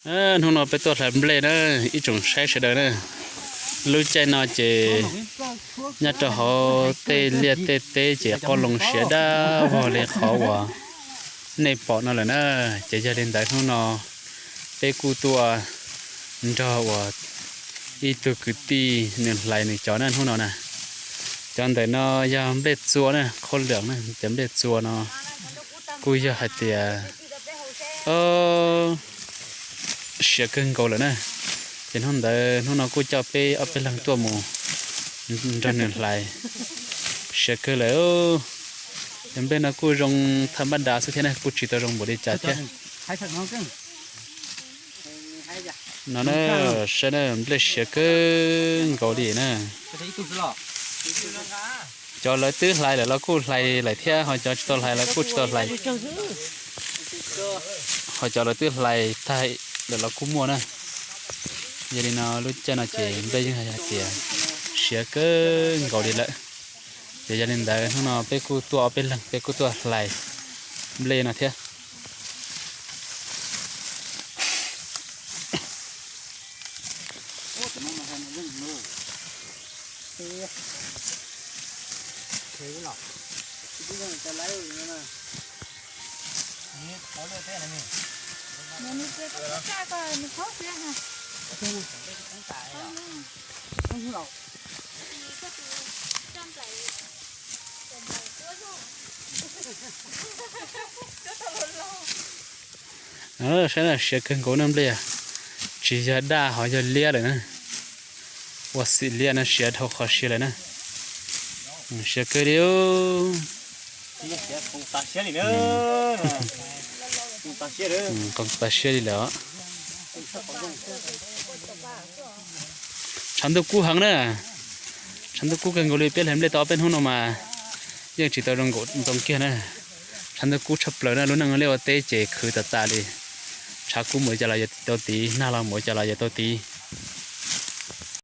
Hnub no peb tuaj hlais nplej na, ib tsoom saib sawv daws na. Lub caij no ces nyob rau hauv tej liaj tej teb ces qoob loo siav dab vog li qhov uas nej pom no lawm na. Ces yog li ntawd hnub no peb kuj tuaj nrog uas ib tug kwv tij nws hlais nws cov na hnub no na. Cov ntawm no yog nplej txua na, qhov lwm na, cov nplej txua no kuj yog hais tias siav kawg nkaus lawm na. Ces hnub ntawd hnub no kuj coj peb ob peb leeg tuaj mus nrog nws hlais, siav kawg lawm. Cov nplej no kuj zoo thaj npab dav xwb thiab na, kuj tsis tau zoo npaum li cas thiab. No na, saib na, nplej siav kawg nkaus li na. Cov lawv twb hlais lawm los kuj hlais lawm thiab, ho cov tsis tau hlais los kuj tsis tau hlais. Ho cov lawv twb hlais tag lawm los kuj muaj na. Yog li no lub caij no ces nplej yeej hais tias siav kawg nkaus li lawm. Ces yog li ntawd hnub no peb kuj tuaj ob peb leeg, peb kuj tuaj hlais nplej no thiab. Saib na, siav kawg nkaus na nplej, tsis yog daj ho yog liab lawm na. Ua xim liab no, siav dhau qhov siav lawm na. Siav kawg li. Qoo tas siab li lawm. Tshav ntuj kub heev na. Tshav ntuj kub kawg nkaus li, peb hlais nplej tau ob peb hnub no mas yeej tsis tau zoo nkaum ntoo kiag na. Tshav ntuj kub tshaj plaws na, lub neej liaj ua teb ces khwv tas tas li. Tshav kub mus li cas los yuav tau tiv, nag los mus li cas los yuav tau tiv.